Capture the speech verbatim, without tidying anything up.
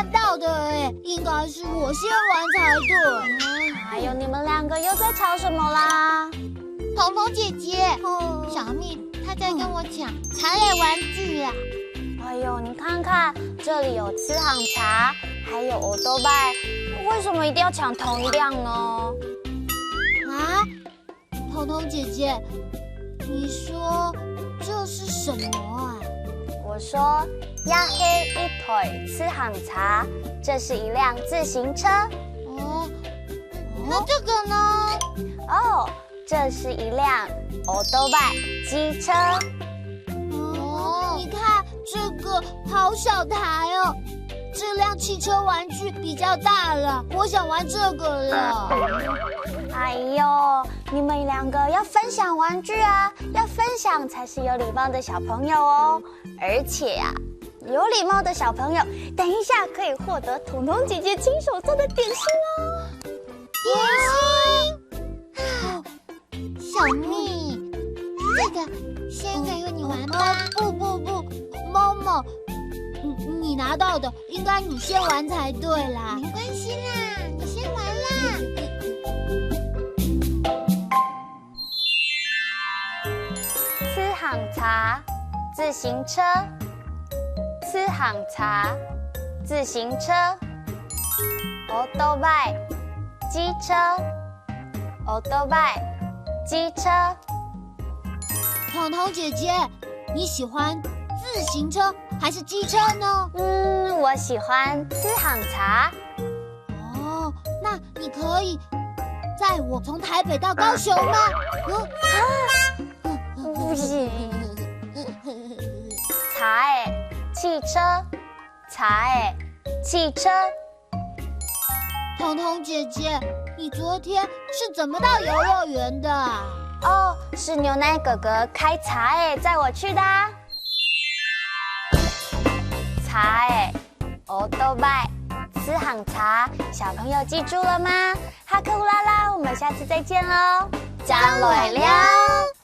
到的哎，应该是我先玩才对。哎呦，你们两个又在吵什么啦？彤彤姐姐，小蜜她在跟我抢茶类玩具啊。哎呦，你看看，这里有痴行茶，还有 otobai，为什么一定要抢同一辆呢？啊，彤彤姐姐，你说这是什么啊？我说，呀嘿一腿痴行茶，这是一辆自行车。哦，那这个呢？哦，这是一辆 otobai 机车。哦，你看这个好小台哦，这辆汽车玩具比较大了，我想玩这个了。哎呦，你们两个要分享玩具啊，要分享才是有礼貌的小朋友哦。而且啊，有礼貌的小朋友，等一下可以获得彤彤姐姐亲手做的点心哦。点心？小蜜，这个先给你玩吧。哦，不不不，妈妈，你你拿到的，应该你先玩才对啦。没关系啦，你先玩啦。痴行茶，自行车。痴行茶，自行车。Otobai，机车。Otobai，机车。彤彤姐姐，你喜欢自行车还是机车呢？嗯，我喜欢痴行茶。哦，那你可以载我从台北到高雄吗？嗯，不行。茶欸，汽车，茶欸，汽车。彤彤姐姐，你昨天是怎么到游乐园的啊？哦，是牛奶哥哥开茶欸载我去的啊。茶欸，otobai，痴行茶，小朋友记住了吗？哈克乌拉拉，我们下次再见喽，正来尞。